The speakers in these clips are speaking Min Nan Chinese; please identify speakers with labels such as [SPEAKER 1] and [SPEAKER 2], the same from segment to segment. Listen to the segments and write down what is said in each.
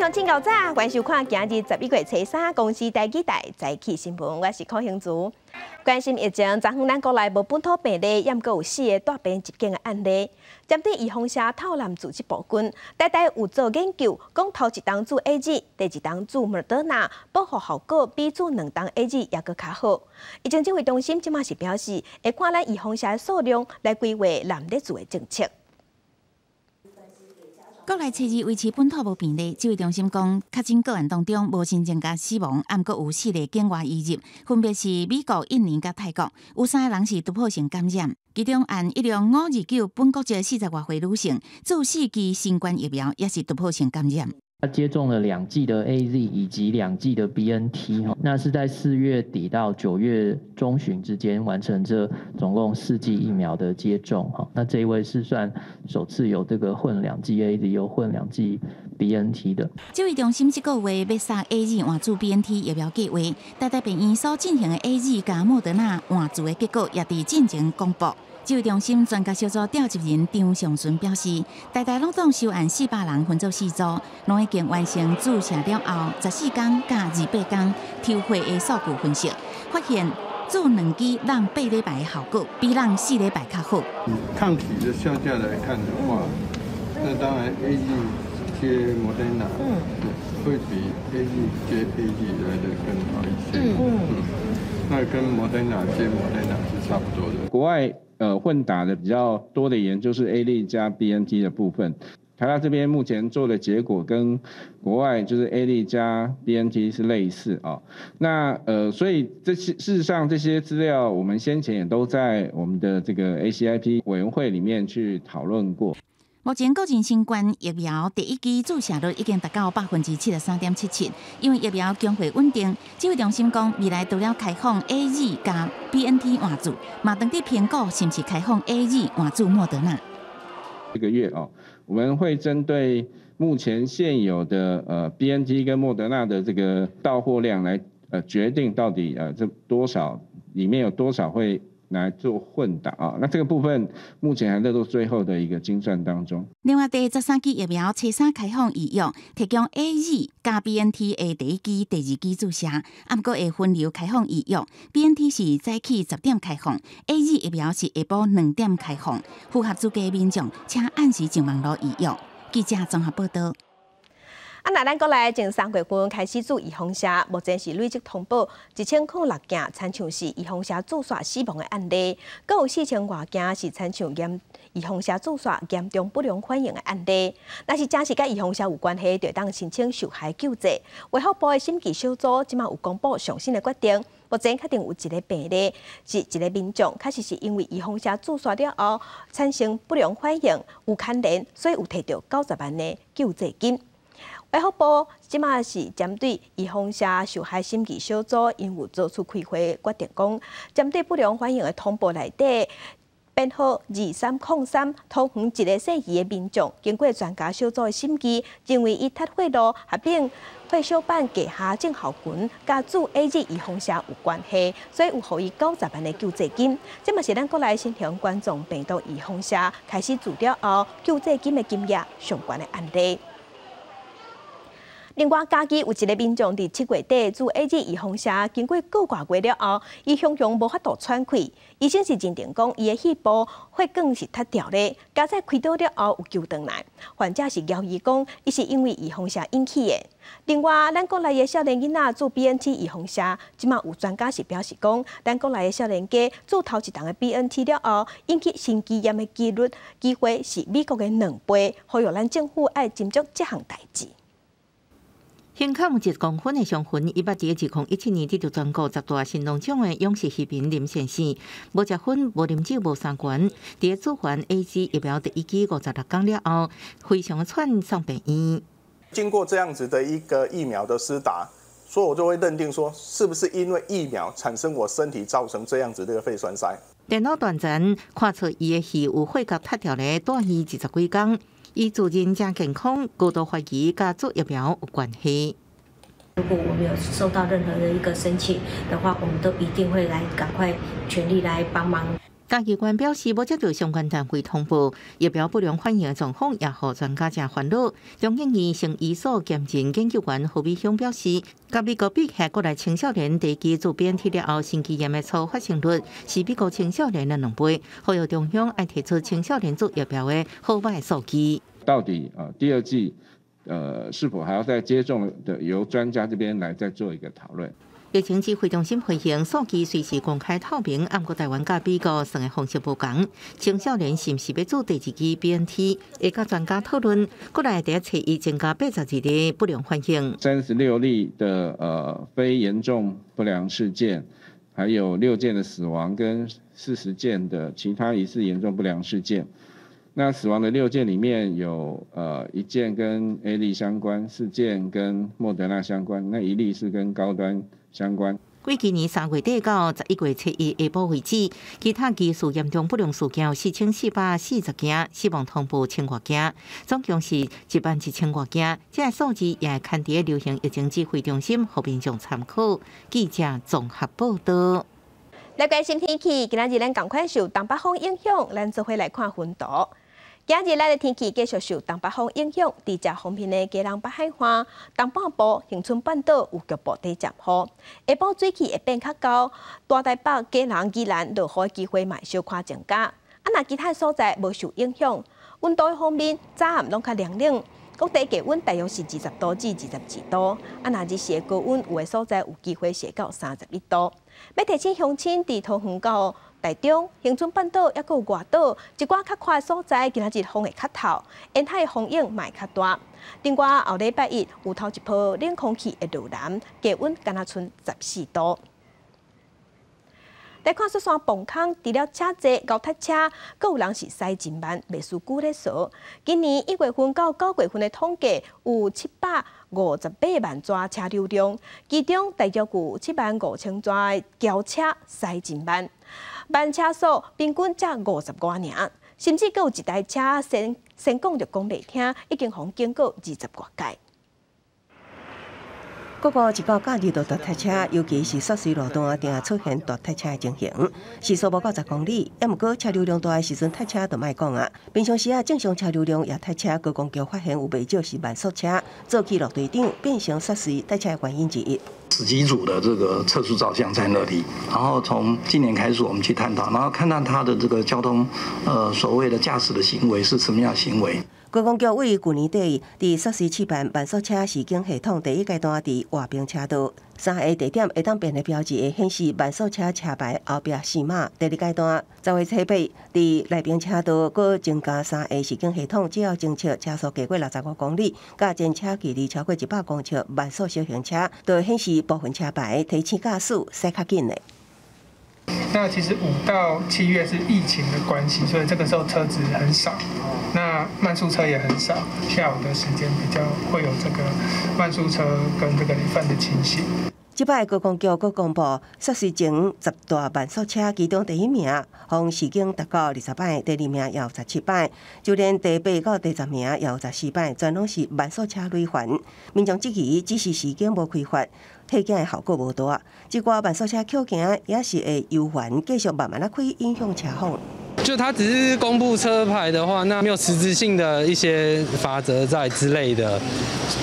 [SPEAKER 1] 鄉親𠢕早，歡迎收看今日11月初三公視台語台早起新聞，我是柯興竹。關心疫情，昨昏咱國內無本土病例，猶閣有四个帶病入境的案例。針對預防射透南組織暴君，台大有做研究，講頭一針注 AZ，第二針注莫德納，保護效果比注兩針 AZ 猶閣較好。疫情指揮中心這馬是表示，會看咱預防射的數量來規劃濫熱注的政策。
[SPEAKER 2] 國內初二維持本土無病例，指揮中心講，確診個案當中無新增加死亡，毋過有四例境外移入，分別是美國、印尼佮泰國，有三个人是突破性感染，其中案一兩五二九本國籍40外歲女性，注四劑新冠疫苗也是突破性感染。
[SPEAKER 3] 她接種了兩劑的 AZ 以及兩劑的 BNT，那是在4月底到9月中旬之間完成這總共四劑疫苗的接種，哈，那這一位是算首次有這個混兩劑 AZ 又混兩劑 BNT 的。
[SPEAKER 2] 指揮中心這個月欲殺 AZ 換注 BNT 疫苗計劃，台大病院所進行的 AZ 佮莫德納換注的結果也佇進前公布。指揮中心專家小組召集人張尚淳表示，台大攏總收案400人分做四組，攏已經完成注射了後14天佮28天抽血的數據分析，發現注兩劑攏8禮拜的效果比攏4禮拜較好。
[SPEAKER 4] 抗體的效價來看的話，那當然 AZ 接莫德納會比 AZ 接 AZ 來得更好一些。那跟莫德納接莫德納是差不多的。
[SPEAKER 5] 國外混打的比較多的研究是 AZ 加 BNT 的部分，台大這邊目前做的結果跟國外就是 AZ 加 BNT 是類似啊。那所以這些事實上這些資料我們先前也都在我們的這個 ACIP 委員會裡面去討論過。
[SPEAKER 2] 目前個人新冠疫苗第一劑注射率已經達到73.77%，因為疫苗供貨穩定，指揮中心講未來除了開放 AZ 佮 BNT 換注，嘛當佇評估是毋是開放 AZ 換注莫德納。
[SPEAKER 5] 這個月哦，我們會針對目前現有的BNT 跟莫德納的這個到貨量來決定到底這多少裡面有多少會來做混打啊，那這個部分目前還在做最後的一個精算當中。
[SPEAKER 2] 另外，第13劑疫苗初三開放預約，提供 AZ 佮 BNT 的第一劑、第二劑注射，毋過會分流開放預約。BNT 是早起10點開放，AZ 疫苗是下晡2點開放。符合資格民眾，請按時上網路預約。記者綜合報道。
[SPEAKER 1] 啊，若咱國內從3月份開始注預防射，目前是累積通報1006件，親像是預防射注射死亡的案例，閣有4000外件是親像嚴預防射注射嚴重不良反應的案例。若是真是佮預防射有關係，就會當申請受害救濟。衛福部的審議小組這馬有公布上新的決定，目前確定有一个病例是一个民眾，確實是因為預防射注射了後產生不良反應有牽連，所以有提著90萬的救濟金。衛福部這馬是針對預防射受害審議小組，𪜶有做出開會決定，講針對不良反應的通報內底，編號2303桃園一个姓余的民眾，經過專家小組的審議，認為伊脫血路合併血小板低下症候群，佮注 AZ 預防射有關係，所以有予伊90萬的救濟金。這嘛是咱國內新型冠狀病毒預防射開始注了後，救濟金的金額上懸的案例。另外，嘉義有一个民眾佇7月底注 AZ 預防射，經過個外月了後，伊雄雄無法度喘氣，醫生是認定講伊的肺部血管是脫掉咧，佳哉開刀了後有救轉來。患者是懷疑講，伊是因為預防射引起的。另外，咱國內的少年囡仔注 BNT 預防射，這馬有專家是表示講，咱國內的少年家注頭一針的 BNT 了後，引起心肌炎的幾率機會是美國的2倍，呼籲咱政府愛斟酌這項代誌。
[SPEAKER 6] 胸口1公分的傷痕，伊捌佇2017年得著全國十大神農獎的勇士漁民林先生，無食薰、無啉酒、無相關，佇注完 AZ 疫苗第一劑56工了後，非常喘送病院。
[SPEAKER 7] 經過這樣子的一個疫苗的施打，所以我就會認定說，是不是因為疫苗產生我身體造成這樣子的肺栓塞？
[SPEAKER 6] 電腦斷層看出伊的肺有血管脫掉咧，住院20幾工。伊自認誠健康，高度懷疑佮注疫苗有關係。
[SPEAKER 8] 如果我們有收到任何的一個申請的話，我們都一定會來趕快全力來幫忙。
[SPEAKER 6] 嘉义县表示，无接到相关单位通报，疫苗不良反应的状况也予专家诚烦恼。中研院生医所兼任研究员何美乡表示，佮美国比起国内青少年第一剂注 BNT 了后，心肌炎的初发生率是美国青少年的2倍，呼吁中央爱提出青少年注疫苗的好䆀数据。
[SPEAKER 5] 到底啊，第二剂，是否还要再接种的，由专家这边来再做一个讨论。
[SPEAKER 6] 疫情指挥中心回应，数据随时公开透明，毋过台湾佮美国算的方式无仝。青少年是毋是欲注第二剂 BNT，会佮专家讨论。阁来伫初一增加82例不良反应，36
[SPEAKER 5] 例的非严重不良事件，还有6件的死亡跟40件的其他疑似严重不良事件。那死亡的6件里面有1件跟 AZ 相关，4件跟莫德纳相关，那1例是跟高端相关。
[SPEAKER 6] 过今年3月底到11月初1下晡为止，其他疑似严重不良事件有4440件，死亡通报千外件，总共是1万1000外件。这个数字也会刊伫流行疫情指挥中心，予民众参考。记者综合报道。
[SPEAKER 1] 来关心天气，今仔日咱仝款受东北风影响，咱做伙来看云图。今日咱的天气继续受东北风影响，伫遮方面的基隆北海岸、东半部、恒春半岛有局部短暂雨，下晡水汽会变较高，大台北、基隆、宜兰落雨的机会嘛小可增加。啊，若其他所在无受影响，温度方面早暗拢较凉冷，各地低温大约是20度至22度，啊，若日时的高温有的所在有机会会到31度。欲提醒乡亲伫桃园到台中、恒春半岛，抑阁有外岛，一寡较宽的所在，今仔日风会较透，沿海风涌嘛会较大。另外，后礼拜一有头一波冷空气会落南，低温干焦賰14度。来看雪山磅空，除了车济、𠢕踢车，阁有人是驶真慢，袂输久咧趖。今年1月份到9月份的统计，有758万逝车流量，其中大约有7万5千逝的轿车驶真慢，慢车速平均才50外尔，甚至阁有一台车先先讲就讲袂听，已经予警告20外摆。
[SPEAKER 9] 各国一到假日就大塞车，尤其是雪隧路段，定出现大塞车的情形。时速无到10公里，抑毋过车流量大的时阵，塞车就莫讲啊。平常时啊，正常车流量也塞车，高公桥发现有袂少是慢速车，做记录队长变成雪隧塞车的原因之一。
[SPEAKER 10] 十几组的这个测速照相在那里，然后从今年开始我们去探讨，然后看到他的这个交通，所谓的驾驶的行为是什么样行为。
[SPEAKER 9] 高公局位去年底伫雪隧试办慢速车示警系统第一阶段伫和平车道三个地点会当辨别标志会显示慢速车车牌后壁四码。第二阶段10月初8伫内平车道阁增加三个示警系统，只要侦测车速低过65公里，佮前车距离超过100公尺慢速小型车，就会显示部分车牌，提醒驾驶驶较紧的。
[SPEAKER 11] 那其实5到7月是疫情的关系，所以这个时候车子很少，那慢速车也很少。下午的时间比较会有这个慢速车跟这个累犯的情形。
[SPEAKER 9] 这摆高公局阁公布，雪隧前10大慢速车，其中第一名予示警达到20摆，第二名也有17摆，就连第八到第10名也有14摆，全拢是慢速车累犯。民众质疑，只是示警无开罚，提警的效果无大。这寡慢速车抾行也是会犹原继续慢慢仔开，影响车风。
[SPEAKER 12] 就他只是公布车牌的话，那没有实质性的一些罚则在之类的，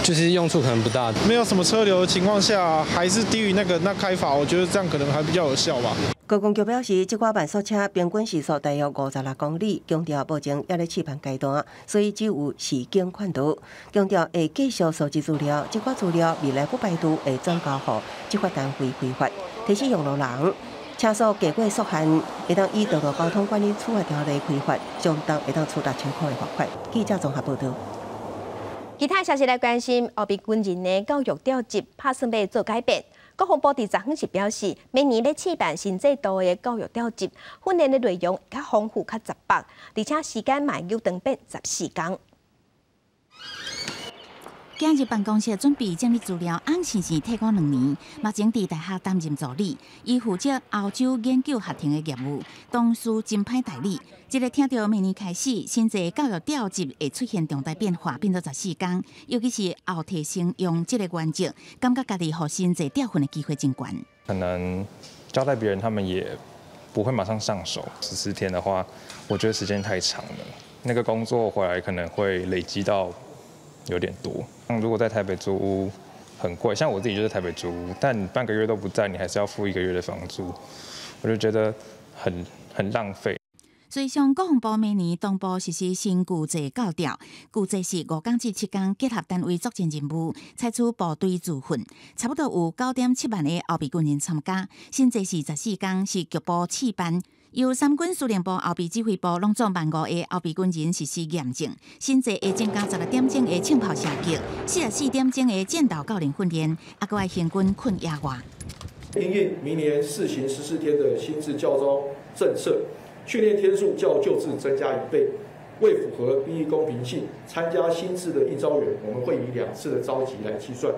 [SPEAKER 12] 就是用处可能不大。
[SPEAKER 13] 没有什么车流的情况下，还是低于那个那开罚，我觉得这样可能还比较有效吧。
[SPEAKER 9] 高公局表示，这寡慢速车平均时速大约56公里，强调目前犹咧试办阶段，所以只有示警劝导。强调会继续收集资料，这寡资料未来不排除会转交予执法单位开罚，提醒用路人。车速低过速限，会当依道路交通管理处罚条例开罚，相当会当处6000块的罚款。记者综合报道。
[SPEAKER 1] 其他消息来关心，后备军人的教育调集拍算欲做改变。国防部伫昨昏时表示，明年欲试办新制度的教育调集，训练的内容较丰富、较杂百，而且时间嘛有长变14工。
[SPEAKER 2] 今日办公室准备整理资料，翁先生退伍2年，目前伫大学担任助理，伊负责欧洲研究学程的业务，同事真歹代理。这个听著明年开始，新制教育调集会出现重大变化，变做十四工，尤其是后退生用这个原则，感觉家己予新制调训的机会真悬。
[SPEAKER 14] 可能交代别人，他们也不會馬上上手。14天的話，我覺得時間太長了，那個工作回來可能會累積到有點多。如果在台北租屋很貴，像我自己就是台北租屋，但你半個月都不在，你還是要付一個月的房租，我就覺得很浪費。
[SPEAKER 2] 隨上國防部每年同步實施新舊制教調，舊制是5工至7工結合單位作戰任務，採取部隊駐訓，差不多有9.7萬個後備軍人參加。新制是14工，是局部試班，由三軍司令部後備指揮部攏總15,000個後備軍人實施驗證。新制會增加16點鐘的槍炮射擊，44點鐘的戰鬥教練訓練，抑閣愛行軍睏野外。
[SPEAKER 15] 因應明年試行14天的新制教召政策。訓練天數較舊制增加1倍，為符合兵役公平性，參加新制的應召員，我們會以2次的召集來計算。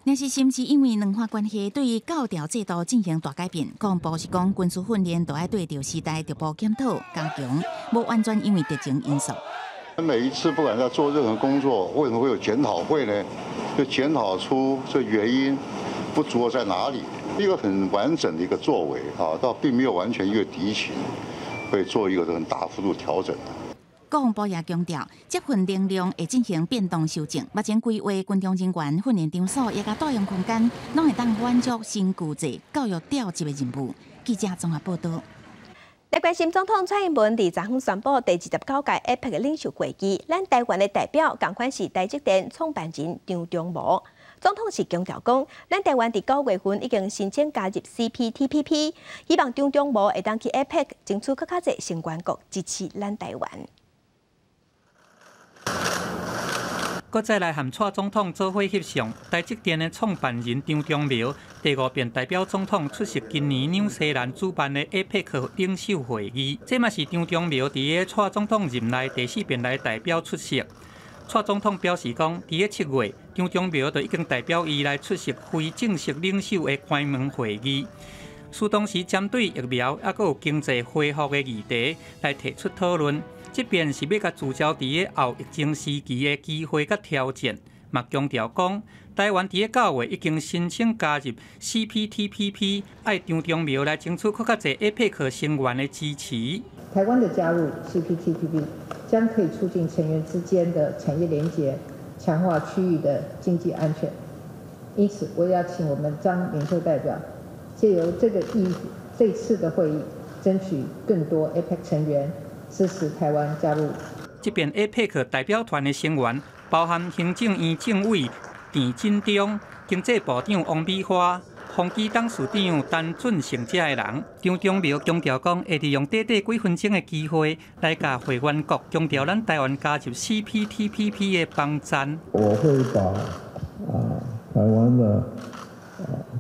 [SPEAKER 2] 若是是毋是因為兩岸關係對於教調制度進行大改變，國防部是講軍事訓練都愛對著時代逐步檢討加強，無完全因為疫情因素。
[SPEAKER 16] 每一次不管在做任何工作，為什麼會有檢討會呢？就檢討出這原因不足在哪裡，一個很完整的一個作為啊，倒並沒有完全因為敵情。會做一個很大幅度調整。
[SPEAKER 2] 國防部也強調，這份能量會進行變動修正。目前規劃軍中人員訓練場所，以及多用空間，攏會當滿足新舊制教育調集的任務。記者綜合報道。
[SPEAKER 1] 來關心總統蔡英文佇昨昏宣布第29屆 APEC 的領袖會議，咱台灣的代表仝款是台積電創辦人張忠謀。總統是強調講，咱台灣佇9月份已經申請加入 CPTPP，希望張忠謀會當去 APEC 爭取閣較濟成員國支持咱台灣。
[SPEAKER 17] 閣再來和蔡總統做伙翕相，台積電的創辦人張忠謀第5遍代表總統出席今年紐西蘭主辦的 APEC 領袖會議，這嘛是張忠謀佇咧蔡總統任內第4遍來代表出席。蔡總統表示講，佇咧7月，張忠謀就已經代表伊來出席非正式領袖的關門會議。蘇當時針對疫苗抑閣有經濟恢復的議題來提出討論，這遍是欲共聚焦佇咧後疫情時期的機會佮挑戰，嘛強調講，台灣佇咧9月已經申請加入 CPTPP，愛張忠謀來爭取閣較濟 APEC 成員的支持。
[SPEAKER 18] 台灣的加入 CPTPP 將可以促進成員之間的產業連結，強化區域的經濟安全。因此，我也要請我們張領袖代表，借由這次的會議，爭取更多 APEC 成員支持台灣加入。
[SPEAKER 17] 這邊 APEC 代表團的成員包含行政院政委田振中、經濟部長王美花、宏基董事長陳俊成這个人。張忠謀強調講，會利用短短幾分鐘的機會，來共會員國強調咱台灣加入 CPTPP 的幫贊。
[SPEAKER 4] 我會把台灣的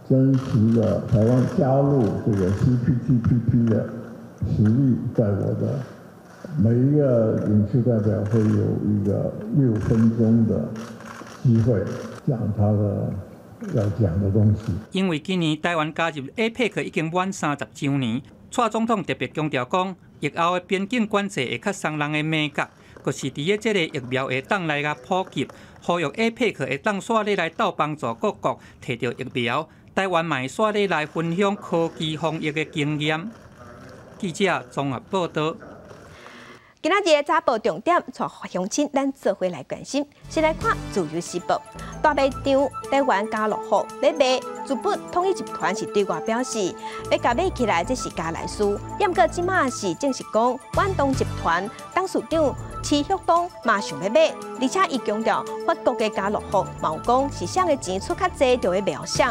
[SPEAKER 4] 真實的台灣加入這個 CPTPP 的實力，在我的每一個領袖代表會有一個6分鐘的機會講他的要講的東西。
[SPEAKER 17] 因為今年台灣加入 APEC 已經滿30週年，蔡總統特別強調講，疫後的邊境管制會較鬆人的美角，就是佇咧這个疫苗會當來共普及，呼籲 APEC 會當煞咧來鬥幫助各國提著疫苗，台灣嘛會煞咧來分享科技防疫的經驗。記者綜合報道。
[SPEAKER 1] 今仔日的早報重點，帶鄉親咱做伙來關心。先來看《自由時報》，大賣場台灣家樂福咧賣資本統一集團是對外表示，欲共買起來，這是佳來事。毋過這馬是證實講，遠東集團董事長徐旭東嘛想欲買，而且伊強調，法國的家樂福嘛有講是誰的錢出較濟，就會賣予誰。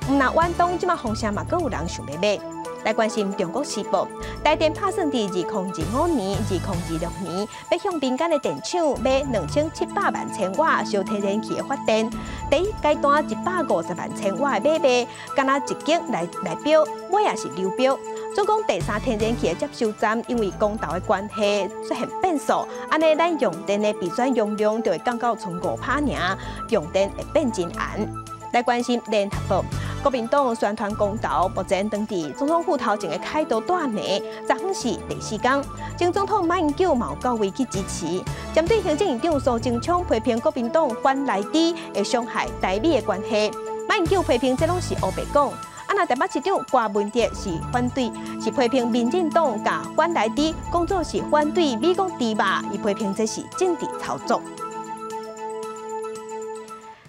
[SPEAKER 1] 毋但遠東這馬風聲嘛，閣有人想欲買。來關心中國時報，台電拍算佇2025年、2026年，欲向民間的電廠買2700萬千瓦燒天然氣的發電。第一階段150萬千瓦的買賣，敢若一間來標，尾也是流標。總共第三天然氣的接收站，因為公投的關係出現變數，按呢咱用電的備轉容量就會降到賰5%爾，用電會變真絚。來關心聯合報，國民黨宣傳公投，目前當佇總統府頭前的凱道大暝，昨昏是第四工。前總統馬英九嘛有到位去支持。針對行政院長蘇貞昌批評國民黨反萊豬會傷害台美的關係，馬英九批評這攏是烏白講。啊，若台北市長郭文哲是反對，是批評民進黨共反萊豬講做是反對美國豬肉，伊批評這是政治操作。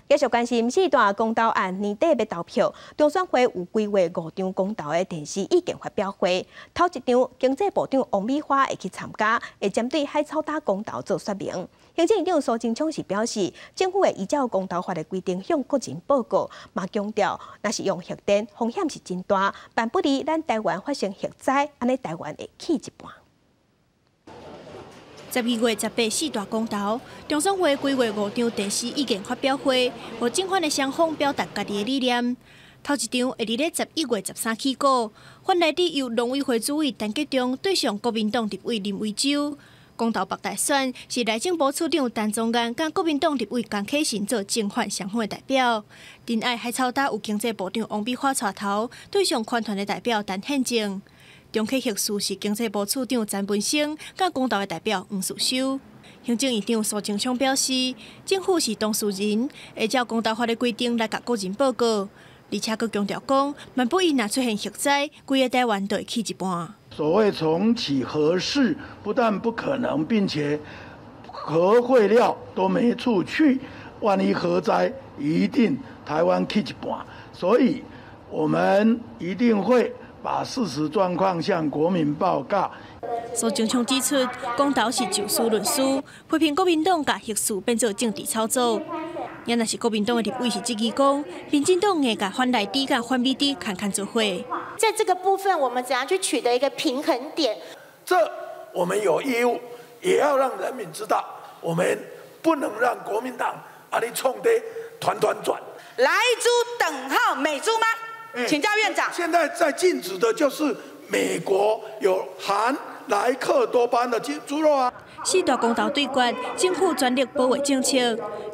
[SPEAKER 1] 繼續關心四大公投案年底欲投票，中選會有規劃五場公投的電視意見發表會。頭一場經濟部長王美花會去參加，會針對海草礁公投做說明。行政院長蘇貞昌是表示，政府會依照公投法的規定向國人報告，嘛強調，若是用核電風險是真大，萬不利咱台灣發生核災，按呢台灣會去一半。
[SPEAKER 19] 12月18四大公投，中選會規劃五場電視意見發表會，予正反的雙方表達家己的理念。頭一場會佇咧11月13起鼓，反萊豬由農委會主委陳吉仲對上國民黨立委林為洲。公投北大選是內政部次長陳宗彥佮國民黨立委江啟臣做正反雙方的代表。仁愛海草礁有經濟部長王美花帶頭對上環團的代表陳憲政。重啟核四是經濟部次長陳文生，佮公投的代表黃士修。行政院長蘇貞昌表示，政府是當事人，會照公投法的規定來共國人報告，而且閣強調講，萬不一若出現核災，規个台灣就會去一半。
[SPEAKER 20] 所謂重啟核四，不但不可能，並且核廢料都沒處去，萬一核災，一定台灣去一半。所以，我們一定會把事實狀況向國民報告。
[SPEAKER 19] 蘇貞昌指出，公投是就事論事，批評國民黨共核四變做政治操作。也若是國民黨的立委是質疑講，民進黨硬共反萊豬佮反美豬牽牽做伙。
[SPEAKER 21] 在這個部分，我們怎樣去取得一個平衡點？
[SPEAKER 20] 這我們有義務，也要讓人民知道，我們不能讓國民黨啊你創得團團轉。
[SPEAKER 22] 萊豬等號美豬嗎？請教院長。
[SPEAKER 20] 現在在禁止的就是美國有含萊克多巴胺的豬肉啊。
[SPEAKER 19] 四大公投對決，政府全力保衛政策。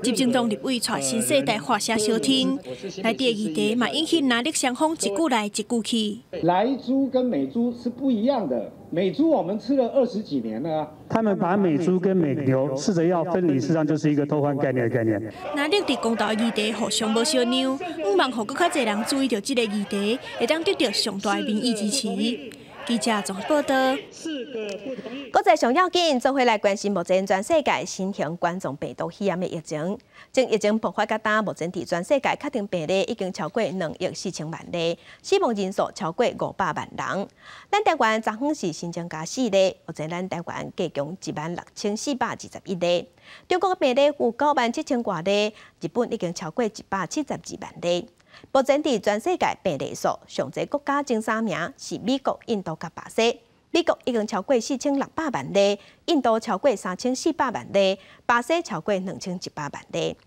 [SPEAKER 19] 執政黨立委帶新世代發聲相聽，內底的議題嘛引起藍綠雙方一句來一句去。
[SPEAKER 23] 萊豬跟美豬是不一樣的，美豬我們吃了20幾年了。
[SPEAKER 24] 他們把美豬跟美牛試著要分離，事實上就是一個偷換概念的概念。
[SPEAKER 19] 藍綠佇公投的議題互相無相讓，向望予閣較濟人注意著這個議題，會當得著上大的民意支持。記者綜合報道。
[SPEAKER 1] 國際上要緊，做伙來關心目前全世界新型冠狀病毒肺炎的疫情。從疫情爆發到今，目前佇全世界確診病例已經超過2億4千萬例，死亡人數超過500萬人。咱台灣昨昏是新增加四例，目前咱台灣加強16,421例。中國的病例有9萬7千外例，日本已經超過172萬例。目前佇全世界病例數上濟國家前三名是美國、印度佮巴西。美國已經超過4600萬例，印度超過3400萬例，巴西超過2100萬例。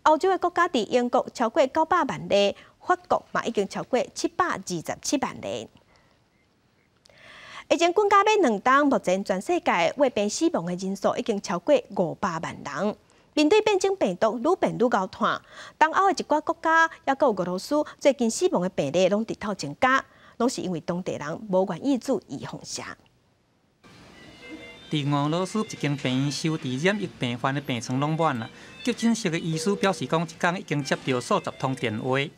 [SPEAKER 1] 歐洲的國家佇英國超過900萬例，法國嘛已經超過727萬例。疫情滾甲欲2冬，目前全世界患病死亡的人數已經超過500萬人。面對變種病毒愈變愈𠢕炭，東歐的一寡國家，抑閣有俄羅斯，最近死亡的病例攏直透增加，攏是因為當地人無願意注預防射。
[SPEAKER 17] 佇俄羅斯一間病院收治染疫病患的病床攏滿啦。急診室的醫師表示講，這工已經接著數十通電話。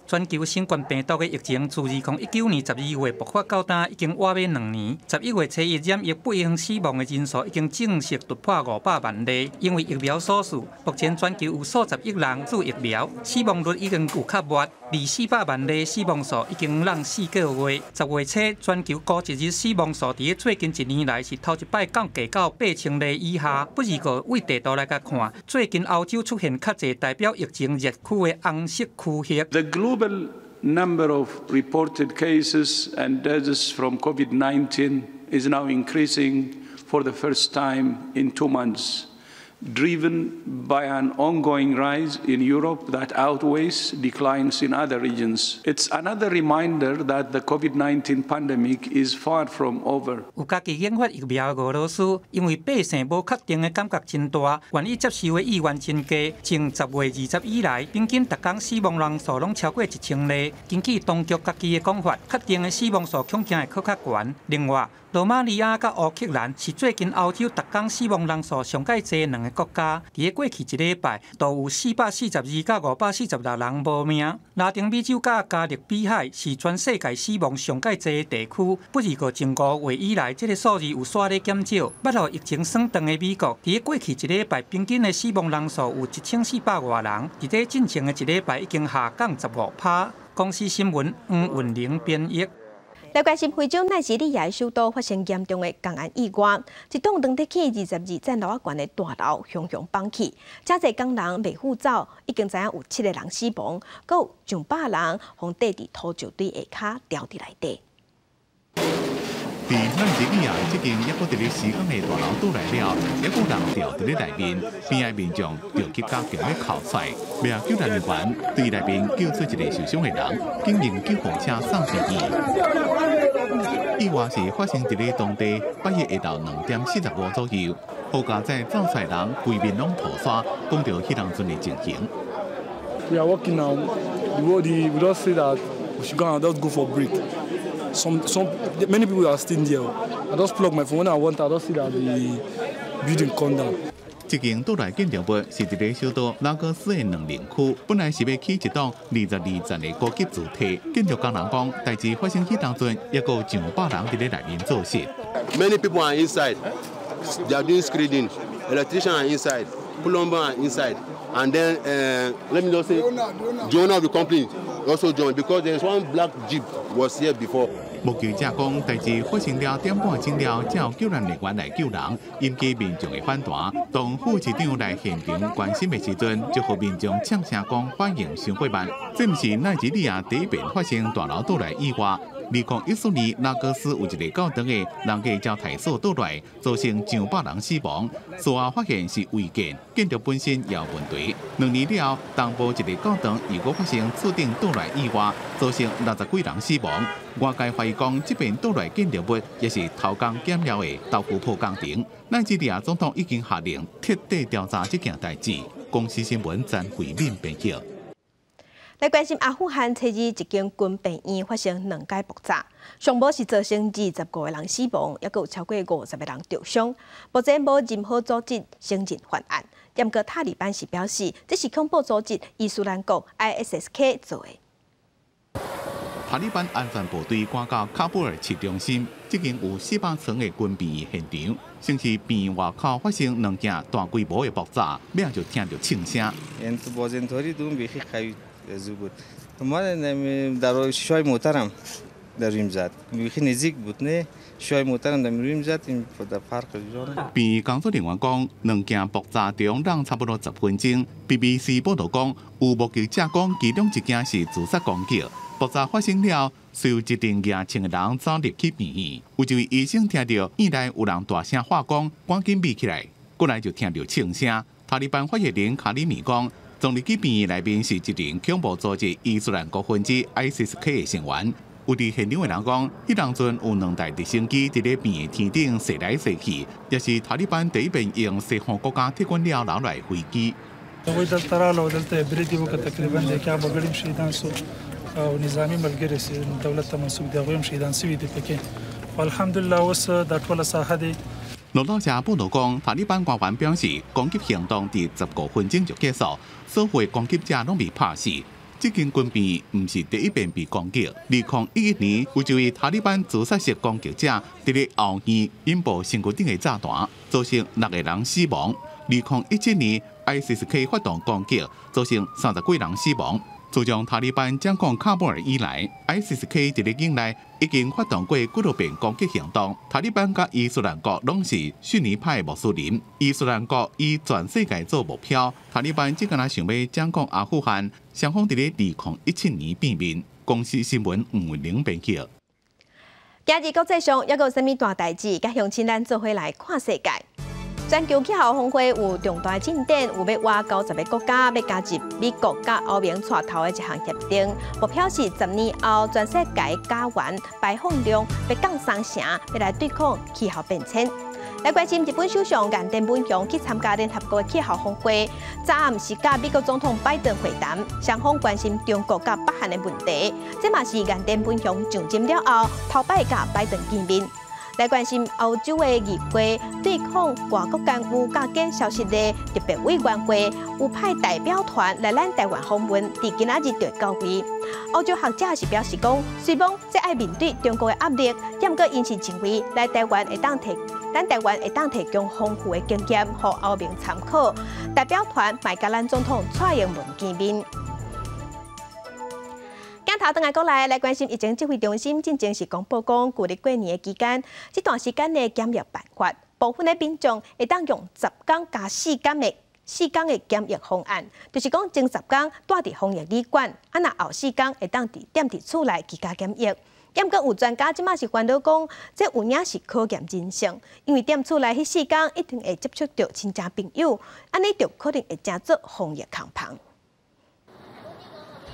[SPEAKER 17] 全球新冠病毒的疫情自2019年12月爆發到今，已經倚欲2年。11月初一染疫不幸死亡的人數已經正式突破500萬例。因為疫苗所示，目前全球有數十億人注疫苗，死亡率已經有較慢。而400萬例死亡數已經攏4個月。10月初，全球孤一日死亡數佇最近一年來是頭一擺降低到8000例以下。不過對地圖來共看，最近歐洲出現較濟代表疫情熱區的紅色區域。
[SPEAKER 25] The global number of reported cases and deaths from COVID-19 is now increasing for the first time in 2 months, driven by an ongoing rise in Europe that outweighs declines in other regions. It's another reminder that the COVID-19 pandemic is far from over.
[SPEAKER 17] 有家己研發疫苗的俄羅斯，因為百姓無確定的感覺真大，願意接受的意願真低。從10月20以來，平均逐工死亡人數攏超過1000例。根據當局家己的講法，確定的死亡數恐驚會閣較懸。另外，羅馬尼亞佮烏克蘭是最近歐洲逐工死亡人數上蓋濟兩个國家。佇咧過去一禮拜，都有442佮546人無命。拉丁美洲佮加勒比海是全世界死亡上蓋濟的地區。不過從5月以來，這个數字有煞咧減少。捌予疫情損斷的美國，佇咧過去一禮拜平均的死亡人數有1400外人，佇咧進前的一禮拜已經下降15%。公視新聞黃雲玲編譯。
[SPEAKER 1] 來關心非洲奈及利亞首都發生嚴重的工安意外，一棟當得起22層樓仔懸的大樓雄雄崩去，遮濟工人袂赴走，已經知影有7個人死亡，閣有上百人予綴佇土石堆下跤牢佇內底。
[SPEAKER 3] 佇奈及利亞這間猶閣佇咧施工的大樓倒來了，猶閣人牢佇咧內面，邊仔民眾著急甲強欲哭出來，尾仔救援人員對內面救出一个受傷的人，緊用救護車送病院。意外是發生佇咧當地8日下晝2點45左右，好佳哉走出來人規面攏塗沙，講著彼當陣的情形。
[SPEAKER 5] We are working now. We just say that we should go and just go for break. Some many people are still there. I just plug my phone when I want. I just see that the building come down.
[SPEAKER 3] 這間倒來建築物是佇咧首都拉各斯的兩寧區，本來是欲起一棟22層的高級住宅。建築工人講，代誌發生彼當陣，猶閣有上百人佇咧內面做事。
[SPEAKER 6] Many people are inside. They are doing screeding. Electrician are inside. Plumber are inside. And then let me just say, the owner of the company also joined because there's one black jeep was here before.
[SPEAKER 3] 目擊者講，代誌發生了點半鐘了，才有救援人員來救人，引起民眾的反彈。當副市長來現場關心的時陣，就予民眾嗆聲講反應傷過慢。這毋是奈及利亞第一遍發生大樓倒來意外。2014年，拉各斯有一个教堂的人家招待所倒來，造成上百人死亡。事後發現是違建，建築本身也有問題。2年了後，東部一个教堂又閣發生厝頂倒來意外，造成60幾人死亡。外界懷疑講，這遍倒來建築物也是偷工減料的豆腐泡工程。奈及利亞總統已經下令徹底調查這件代誌。公視新聞曾慧敏編譯。
[SPEAKER 1] 來關心阿富汗，昨日一間軍病院發生兩擺爆炸，上無是造成25個人死亡，猶閣有超過50個人著傷。目前無任何組織承認犯案。毋過塔利班是表示，這是恐怖組織伊斯蘭國 ISIS-K 做的。
[SPEAKER 3] 塔利班安全部隊趕到喀布爾市中心，這間有400床的軍病院現場，先是病院外口發生兩件大規模的爆炸，尾仔就聽著槍聲。
[SPEAKER 7] زو بود ما در شای موترم در رویم زد بیخی نزدیک بود نه شای موترم در رویم زد این در فرق جان。
[SPEAKER 3] 病院工作人員講，兩件爆炸中讓差不多10分鐘。BBC 報導講，有目擊者講，其中一件是自殺攻擊。爆炸發生了，隨有一陣舉槍的人走入去病院。有一位醫生聽著院內有人大聲喊講，趕緊避起來。過來就聽著槍聲。塔利班發言人卡里米講，撞入去病院內面是一名恐怖組織伊斯蘭國分子 ISIS-K 的成員。有佇現場的人講，彼當陣有兩台直升機佇咧病院天頂踅來踅去，也是塔利班第一遍用西方國家託管了留來飛機。
[SPEAKER 11] هغوی دلته راغله او دلته یې برید یې وکړ تقریبا د هغه وګړي هم شهیدان سو او نظامي ملګري چې دولت ته منسوب دي هغوی هم شهیدان سوي دي پکې خو الحمدلله اوس دا ټوله ساحه دی。
[SPEAKER 3] 路透社報導講，塔利班官員表示，攻擊行動佇15分鐘就結束，所有攻擊者攏被拍死。這間軍病院毋是第一遍被攻擊。2011年，有一位塔利班自殺式攻擊者佇咧後院引爆身軀頂的炸彈，造成六個人死亡。2017年，ISIS-K 發動攻擊，造成30幾人死亡。自從塔利班掌管喀布爾以來，ISIS-K 佇咧境內已經發動過幾若遍攻擊行動。塔利班佮伊斯蘭國攏是遜尼派穆斯林，伊斯蘭國以全世界做目標。塔利班只敢若想欲掌控阿富汗，雙方佇咧2017年變面。公視新聞吳文玲編輯。
[SPEAKER 1] 今日國際上猶閣有啥物大代誌？佮鄉親咱做伙來看世界。全球氣候峰會有重大進展，有欲倚90個國家欲加入美國佮歐盟帶頭的一項協定，目標是10年後全世界甲烷排放量欲降三成，欲來對抗氣候變遷。來關心日本首相岸田文雄去參加聯合國的氣候峰會，昨暗是佮美國總統拜登會談，雙方關心中國佮北韓的問題。這嘛是岸田文雄上任了後頭擺佮拜登見面。來關心歐洲的議會對抗外國干預佮假消息的特別委員會有派代表團來咱台灣訪問，佇今仔日就到位。歐洲學者是表示講，雖罔這愛面對中國的壓力，毋過𪜶是認為來台灣會當提，咱台灣會當提供豐富的經驗，予歐盟參考。代表團嘛會佮咱總統蔡英文見面。鏡頭轉來國內來關心疫情指揮中心，進前是公布講，舊曆過年的期間，這段時間的檢疫辦法，部分的民眾會當用十工加四工的檢疫方案，就是講前十工蹛佇防疫旅館，啊若後四工會當佇踮佇厝內居家檢疫。毋過有專家這馬是煩惱講，這有影是考驗人性，因為踮厝內彼四工一定會接觸著親戚朋友，按呢就可能會成做防疫空縫。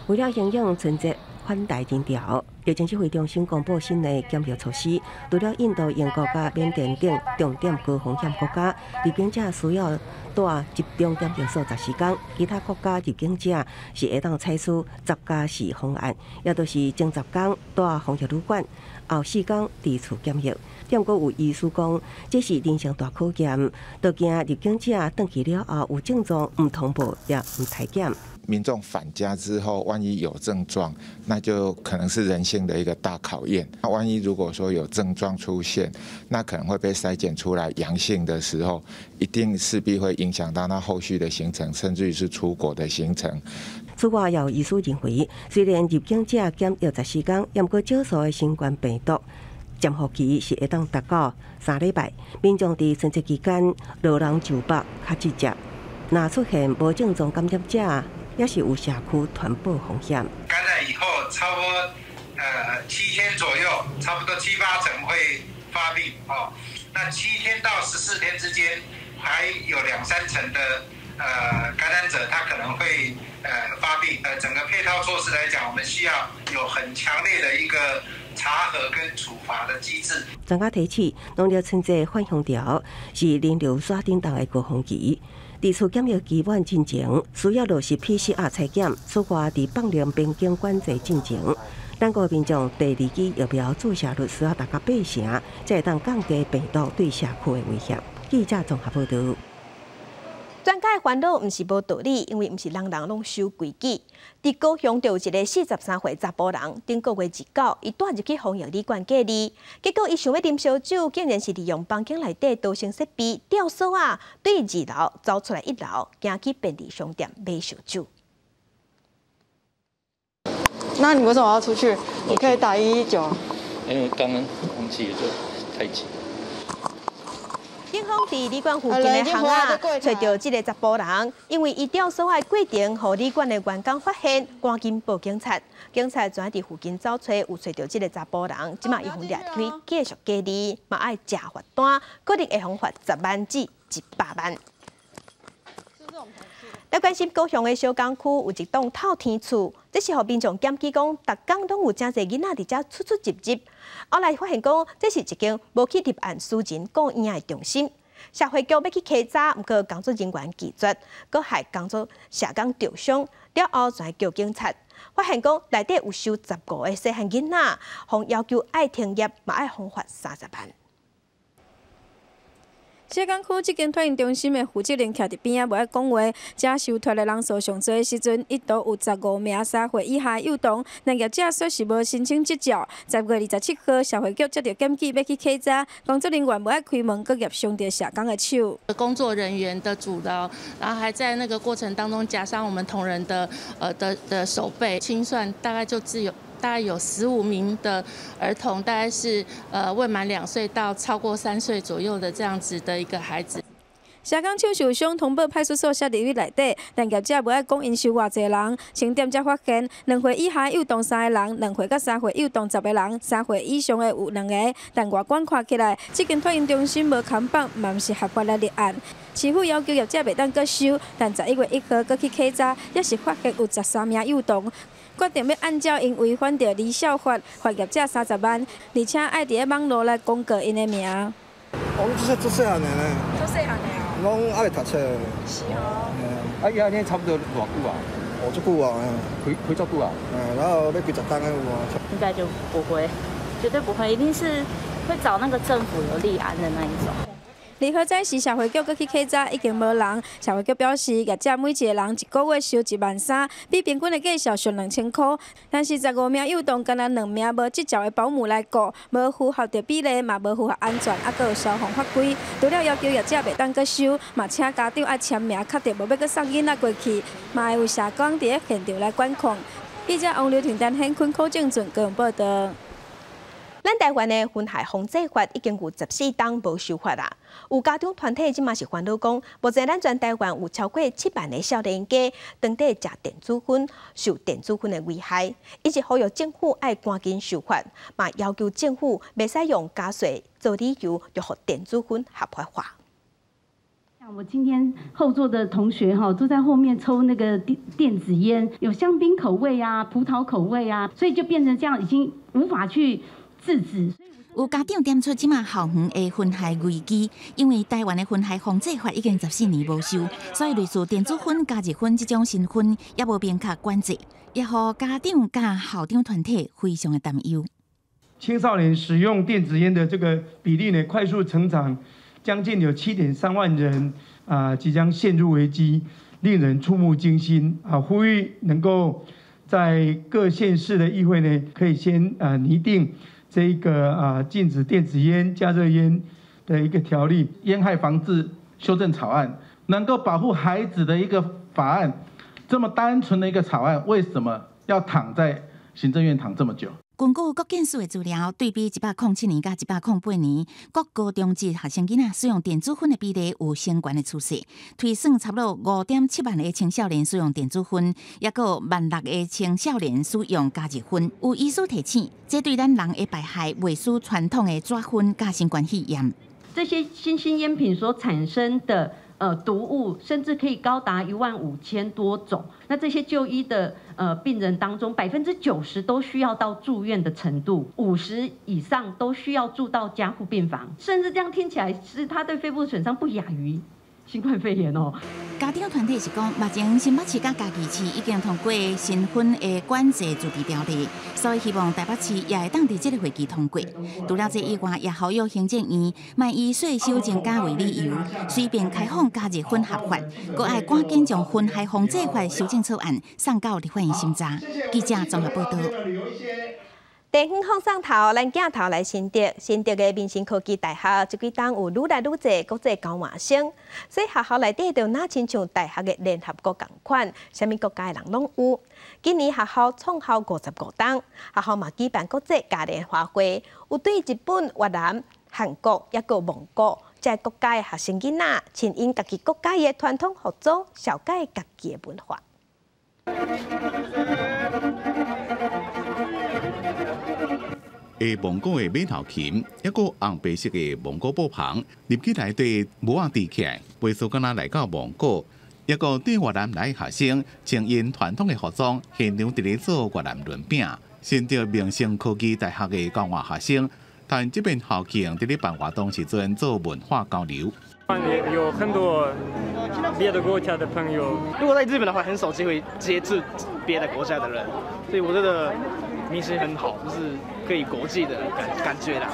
[SPEAKER 8] 為了因應春節反台人潮，疫情指揮中心公布新的檢疫措施。除了印度、英國佮緬甸等重點高風險國家，入境者需要蹛集中檢疫所14工，其他國家入境者是會當採取10+4方案，也就是前十工蹛防疫旅館，後四工佇厝檢疫。毋過有醫師講，這是人性大考驗，都驚入境者轉去了後有症狀，毋通報也毋採檢。
[SPEAKER 9] 民眾返家之後，萬一有症狀，那就可能是人性的一個大考驗。那萬一如果說有症狀出現，那可能會被篩檢出來陽性的時候，一定勢必會影響到他後續的行程，甚至於是出國的行程。
[SPEAKER 8] 此外，也有醫師認為，雖然入境者檢疫14工，毋過少數的新冠病毒潛伏期是會當達到3禮拜。民眾佇春節期間落人就北較直接，若出現無症狀感染者，也是有社區傳播風險。
[SPEAKER 10] 感染以後，差不多7天左右，差不多七八成會發病哦。那7天到14天之間，還有兩三成的感染者，他可能會發病。整個配套措施來講，我們需要有很強烈的一個查核跟處罰的機制。
[SPEAKER 8] 專家提醒，農曆春節返鄉潮是人流徙振動的高峰期。佇厝檢疫期滿進前，需要落實 PCR 採檢。此外，佇放冗邊境管制進前，咱國民眾第二劑疫苗注射率需要達到八成，才會當降低病毒對社區的威脅。記者綜合報導。
[SPEAKER 1] 專家的煩惱毋是無道理，因為毋是人人攏守規矩。佇高雄就有一个43歲查埔人，頂個月29，伊蹛入去防疫旅館隔離，結果伊想欲啉燒酒，竟然是利用房間內底逃生設備吊鎖仔，對二樓走出來一樓，行去便利商店買燒酒。
[SPEAKER 12] 那你為什麼要出去？你可以打119。
[SPEAKER 13] 因為剛剛空氣就太緊。
[SPEAKER 1] 警方佇旅館附近的巷仔，揣著這个查埔人，因為伊吊鎖的過程，予旅館的員工發現，趕緊報警察。警察轉佇附近走揣，有揣著這个查埔人，這馬伊予掠去繼續隔離，嘛愛食罰單，可能會予罰10萬至100萬。來關心高雄的小港區有一棟透天厝，這是予民眾檢舉講，逐工攏有誠濟囡仔佇遮出出入入。後來發現講，這是一間無去立案私人孤兒的中心。社會局欲去稽查，毋過工作人員拒絕，閣害工作社工著傷，了後轉叫警察。發現講內底有收15個細漢囡仔，予要求愛停業，嘛愛予罰30萬。
[SPEAKER 26] 小港區這間托嬰中心的負責人徛佇邊仔，無愛講話。遮受託的人數上濟的時陣，一度有15名3歲以下幼童，但業者說是無申請執照。10月27號，社會局接著檢舉欲去稽查，工作人員無愛開門，閣夾傷著社工的手。
[SPEAKER 27] 工作人員的阻撓，然後還在那個過程當中夾傷我們同仁的手背，清算大概就只有。大概有15名的兒童，大概是未滿2歲到超過3歲左右的這樣子的一個孩子。
[SPEAKER 26] 社工手受傷，通報派出所設入去內底，但業者無愛講𪜶收偌濟人。清點才發現，2歲以下幼童三個人，2歲到3歲幼童10個人，3歲以上的有兩個。但外觀看起來，這間托嬰中心無看板，嘛毋是合法來立案。市府要求業者袂當閣收，但11月1號閣去稽查，也是發現有13名幼童。決定欲按照𪜶違反著兒少法，罰業者30萬，而且愛佇咧網路來公告𪜶的名。
[SPEAKER 28] 我這做細漢的呢。
[SPEAKER 26] 做細漢的哦。
[SPEAKER 28] 攏猶未讀冊。
[SPEAKER 26] 是哦。
[SPEAKER 28] 啊，伊按呢差不多偌久啊？哦，足久啊，開開足久啊。嗯，然後欲幾十冬的有啊。
[SPEAKER 29] 應該就不會，絕對不會，一定是
[SPEAKER 2] 會找那個政府有立案的那一種。
[SPEAKER 26] 離火災時，社會局閣去稽查，已經無人。社會局表示，業者每一個人一個月收1.3萬，比平均的價數俗2000箍。但是15名幼童，干焦兩名無執照的保姆來顧，無符合著比例，嘛無符合安全，猶閣有消防法規。除了要求業者袂當閣收，嘛請家長愛簽名確定無欲閣送囡仔過去，嘛會有社工佇咧現場來管控。記者王劉婷、陳顯坤、柯正俊高雄報導。
[SPEAKER 1] 咱台灣的薰害防制法已經有14冬無修法啦。有家長團體這馬是煩惱講，目前咱全台灣有超過7萬个少年家，當地食電子薰，受電子薰的危害，一直呼籲政府愛趕緊修法，嘛要求政府袂使用加稅做理由，就予電子薰合法化。
[SPEAKER 4] 我今天後座的同學哈，都在後面抽那個電子菸，有香檳口味啊、葡萄口味啊，所以就變成這樣，已經無法去制止。
[SPEAKER 14] 有家長點出這馬校園的薰害危機，因為台灣的薰害防制法已經14年無修，所以類似電子薰、加熱薰這種新薰也無明確管制，也予家長佮校長團體非常的擔憂。
[SPEAKER 15] 青少年使用電子菸的這個比例呢，快速成長，將近有7.3萬人啊，即將陷入危機，令人觸目驚心啊！呼籲能夠在各縣市的議會呢，可以先啊擬定這個啊禁止電子菸、加熱菸的一個條例，
[SPEAKER 16] 菸害防治修正草案能夠保護孩子的一個法案，這麼單純的一個草案，為什麼要躺在行政院躺這麼久？
[SPEAKER 14] 根據國健署的資料，對比107年佮108年，國高中職學生囡仔使用電子薰的比例有升懸的趨勢，推算差不多5.7萬个青少年使用電子薰，抑閣有1.6萬个青少年使用加熱薰。有醫師提醒，這對咱人的排害袂輸傳統的紙薰佮新冠肺炎。
[SPEAKER 18] 這些新興菸品所產生的毒物，甚至可以高達1.5萬多種。那這些就醫的病人當中，90%都需要到住院的程度，50以上都需要住到加護病房，甚至這樣聽起來是他對肺部損傷不亞於新冠肺炎哦。
[SPEAKER 14] 家長團體是講，目前新北市佮嘉義市已經通過新薰的管制自治條例，所以希望台北市也會當佇這個會期通過。除了這以外，也呼籲行政院莫以稅收增加為理由，隨便開放加熱薰合法，閣愛趕緊將薰害防制法修正草案送到立法院審查。記者綜合報導。
[SPEAKER 1] 地方放送頭，咱鏡頭來新竹，新竹的民生科技大學，這幾冬有愈來愈濟國際交換生，所以學校內底就若親像大學的聯合國仝款，啥物國家的人攏有。今年學校創校55冬，學校嘛舉辦國際嘉年華會，有對日本、越南、韓國抑閣蒙古這國家的學生囡仔，穿𪜶家己國家的傳統服裝，紹介家己的文化。
[SPEAKER 3] 的蒙古的馬頭琴，抑閣紅白色的蒙古布棚，入去內底帽仔戴起來，袂輸敢若來到蒙古。抑閣對越南來學生穿𪜶傳統的服裝，現場佇咧做越南輪餅。新竹民生科技大學的交換學生，趁這邊校慶佇咧辦活動時陣做文化交流。
[SPEAKER 21] 有很多別的國家的朋友。
[SPEAKER 22] 如果在日本的話，很少機會接觸別的國家的人，所以我覺得民生很好，就是可以國際的感覺啦。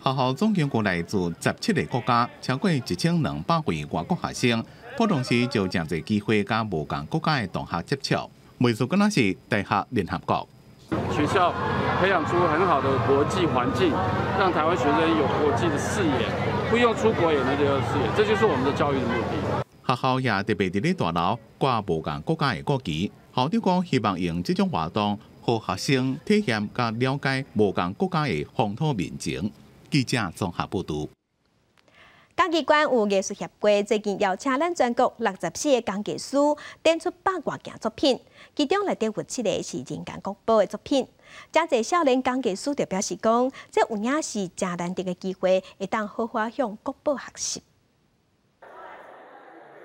[SPEAKER 3] 學校總共過來自17個國家，超過1200位外國學生，普通時就誠濟機會佮無仝國家的同學接觸，袂輸敢若是大學聯合國。
[SPEAKER 29] 學校培養出很好的國際環境，讓台灣學生有國際的視野，不用出國也能有視野，這就是我們的教育的目的。
[SPEAKER 3] 學校也特別佇咧大樓掛無仝國家的國旗，校長講希望用這種活動，予學生體驗佮了解無仝國家的風土民情。記者綜合報導。
[SPEAKER 1] 嘉義縣有藝術協會最近邀請咱全國64个工藝師展出100外件作品，其中內底有7个是人間國寶的作品。誠濟少年工藝師就表示講，這有影是誠難得的機會，會當好好向國寶學習。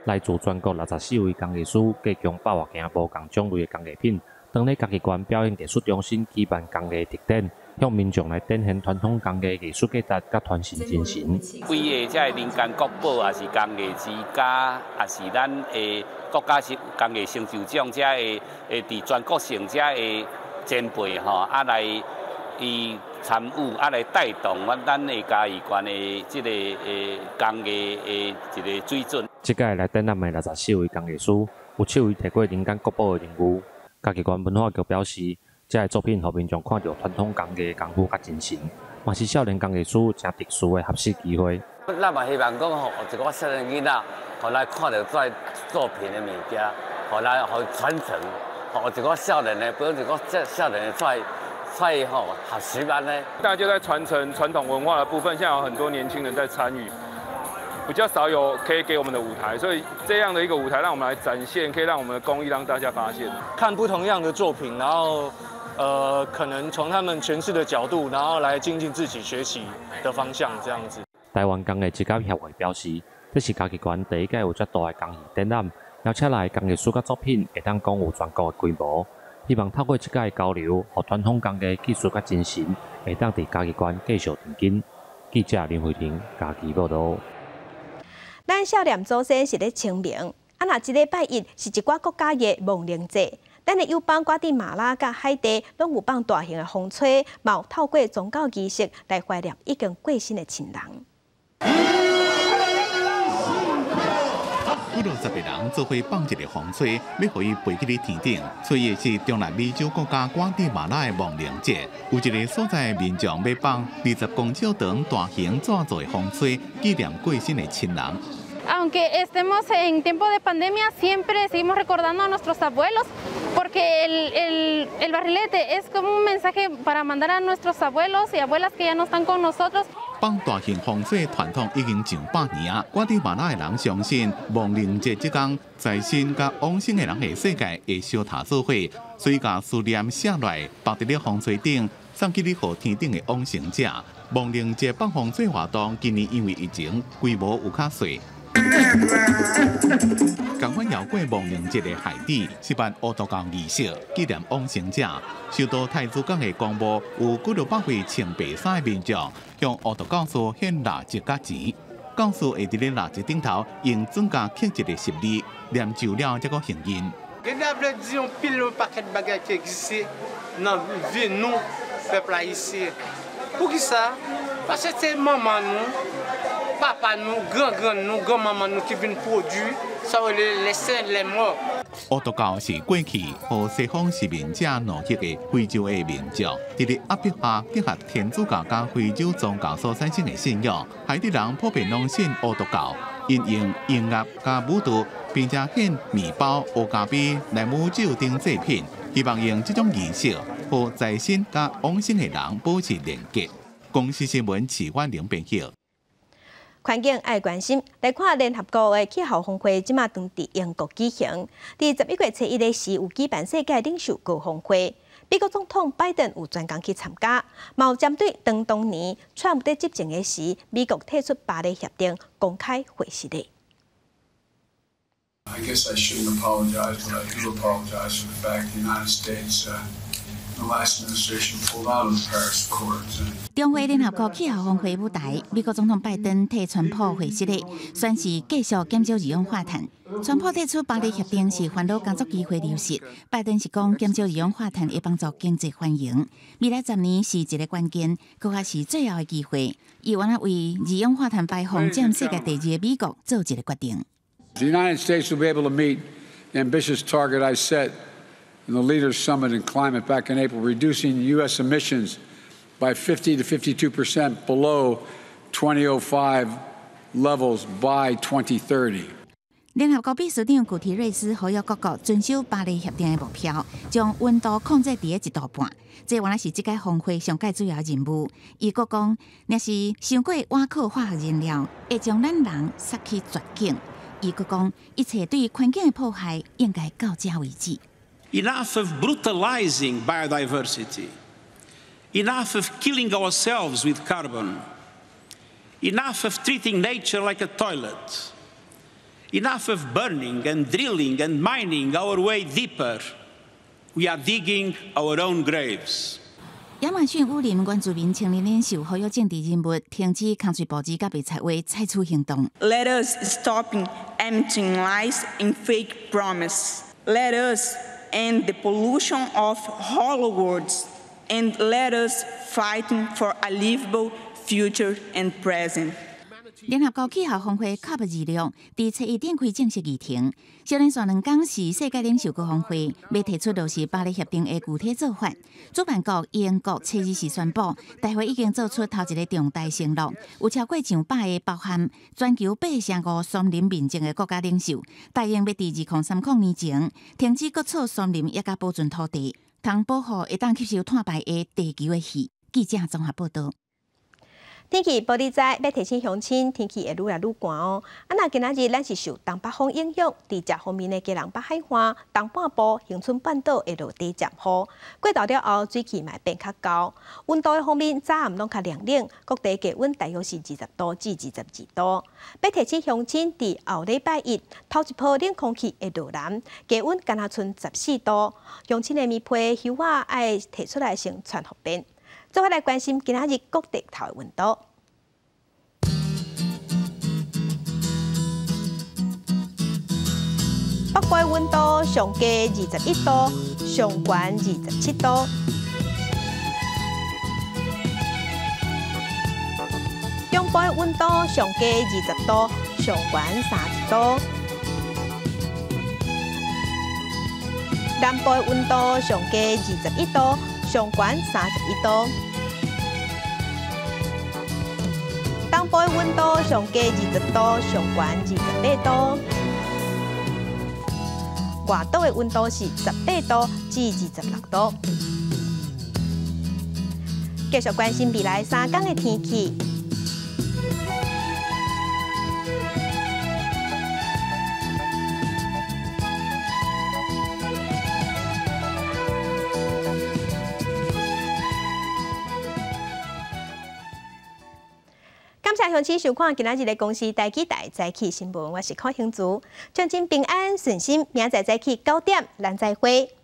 [SPEAKER 30] 來自全國64位工藝師，提供100外件無仝種類的工藝品，當咧嘉義縣表演藝術中心舉辦工藝特展，向民眾來展現傳統工藝藝術價值佮傳承精神。
[SPEAKER 31] 幾个這个民間國寶，也是工藝之家，也是咱的國家是工藝成就獎，這个佇全國性這个前輩吼，來伊參與，啊來帶動阮咱的嘉義縣的這个工藝的一个水準。
[SPEAKER 30] 這屆來展覽的64位工藝師，有7位提過人間國寶的榮譽。嘉義縣文化局表示，這个作品予民眾看著傳統工藝功夫佮精神，嘛是少年工藝師誠特殊的學習機會。
[SPEAKER 5] 咱嘛希望講予一寡少年囡仔，予來看著這作品的物件，予來予傳承，予一寡少年的，比如一寡這少年的出來出來吼學習按呢。
[SPEAKER 6] 大家在傳承傳統文化的部分，現在有很多年輕人在參與，比較少有可以給我們的舞台，所以這樣的一個舞台，讓我們來展現，可以讓我們的工藝讓大家發現。
[SPEAKER 7] 看不同樣的作品，然後，可能從他們詮釋的角度，然後來精進自己學習的方向，這樣子。
[SPEAKER 30] 台灣工藝織甲協會表示，這是嘉義縣第一屆有遮大的工藝展覽，邀請來的工藝師佮作品會當講有全國的規模。希望透過這屆交流，予傳統工藝技術佮精神會當佇嘉義縣繼續長根。記者林慧婷嘉義報導。
[SPEAKER 1] 咱少年祖先是咧清明，啊若這禮拜一是一寡國家的亡靈節。咱的友邦瓜地馬拉佮海地攏有放大型的風吹，嘛有透過宗教儀式來懷念已經過身的親人。
[SPEAKER 3] 幾落十个人做伙放一个風吹，欲予伊飛去咧天頂。吹的是中南美洲國家瓜地馬拉的亡靈節。有一个所在的民眾欲放20公尺長大型紙做的風吹，紀念過身的親人。
[SPEAKER 9] Aunque estemos en tiempo de pandemia, siempre seguimos recordando a nuestros abuelos, porque el barrilete es como un mensaje para mandar a nuestros abuelos y abuelas que ya no están con nosotros.
[SPEAKER 3] 放大型風吹傳統已經上百年啊！瓜地馬拉的人相信，亡靈節這天，在生佮往生的人的世界會相踏做伙，所以共思念寫落來，放佇咧風吹頂，送去咧予天頂的往生者。亡靈節放風吹活動今年因為疫情規模有較細。仝款遙過亡靈節的海地，是辦烏毒教儀式紀念往生者。受到太子港的公墓有幾落百位穿白衫的民眾，向烏毒教師獻蠟燭佮錢。教師會佇咧蠟燭頂頭用鑽甲刻一个十字，念咒了才閣行印。
[SPEAKER 11] Gen ta vle di yon pil yon pakèt bagay ki egziste nan vi nou, pèp ayisyen. Poukisa? Paske se manman nou, papa nou, gran grann nou, gran manman nou ki vin pwodui sa yo rele les saints les morts.
[SPEAKER 3] 烏毒教是過去予西方殖民者奴役的非洲的民眾，佇咧壓迫下結合天主教佮非洲宗教所產生的信仰，海地人普遍攏信烏毒教，𪜶用音樂佮舞蹈，並且獻麵包、烏咖啡、萊姆酒等祭品，希望用這種儀式，予在生佮往生的人保持連結。公視新聞齊婉玲編譯。
[SPEAKER 1] 環境愛關心，來看聯合國的氣候峰會，這馬正佇英國舉行。佇11月初一的時，有舉辦世界領袖高峰會，美國總統拜登有專工去參加，嘛有針對當年川普佇執政的時，美國退出巴黎協定公開回實的。
[SPEAKER 17] I guess I shouldn't apologize, but I do apologize for the fact the United States, the last administration pulled out of the Paris Accords.
[SPEAKER 14] 中會聯合國氣候峰會舞台，美國總統拜登替川普賀失禮，宣示繼續減少二氧化碳。川普退出巴黎協定是煩惱工作機會流失。拜登是講減少二氧化碳會幫助經濟繁榮，未來10年是一个關鍵，閣較是最後的機會。伊願意為二氧化碳排放佔世界第二的美國做一个決定。
[SPEAKER 17] The United States will be able to meet the ambitious target I set in the Leaders Summit on Climate back in April, reducing U.S. emissions by 50 to 52% below 2005 levels by 2030.
[SPEAKER 14] 聯合國秘書長古提瑞斯呼籲各國遵守巴黎協定的目標，將溫度控制佇咧1度半。這原來是這屆峰會上蓋主要任務。伊閣講，若是傷過倚靠化學燃料，會將咱人殺去絕境。伊閣講，一切對環境的破壞應該到這為止。
[SPEAKER 19] Enough of brutalizing biodiversity. Enough of killing ourselves with carbon. Enough of treating nature like a toilet. Enough of burning and drilling and mining our way deeper. We are digging our own graves.
[SPEAKER 14] 亞馬遜雨林原住民青年領袖呼籲政治人物停止空喙布子佮白賊話，採取行動。
[SPEAKER 20] Let us stop emptying lies and fake promises. Let us end the pollution of hollow words. and let us fighting for a livable future and present.
[SPEAKER 14] 聯合國氣候峰會 COP26佇初一展開正式議程，小連續兩工是世界領袖高峰會，欲提出落實巴黎協定的具體做法。主辦國英國初二時宣布，大會已經做出頭一个重大承諾，有超過上百个包含全球8.5成森林面積的國家領袖，答應欲佇2030年前停止割取森林，抑佮保存土地，通保護會當吸收碳排的地球的肺。記者綜合報導。
[SPEAKER 1] 天氣報你知，欲提醒鄉親，天氣會愈來愈寒哦。啊，若今仔日咱是受東北風影響，佇這方面的基隆北海岸、東半部、恆春半島會落短暫雨。過晝了後，水氣嘛會變較厚。溫度的方面，早暗攏較涼冷，各地低溫大約是20度至22度。欲提醒鄉親，佇後禮拜一頭一波冷空氣會落南，低溫干焦賰14度。鄉親的棉被、袖仔愛提出來先穿方便。做伙來關心今仔日各地頭的溫度。北部的溫度上低21度，上懸27度。中部的溫度上低20度，上懸30度。南部的溫度上低21度，上懸31度。東部的溫度上低20度，上懸28度。外島的溫度是18度至26度。繼續關心未來3天的天氣。感謝鄉親收看今仔日的公視台語台早起新聞，我是柯興竹，祝恁平安順心，明仔載早起9點，咱再會。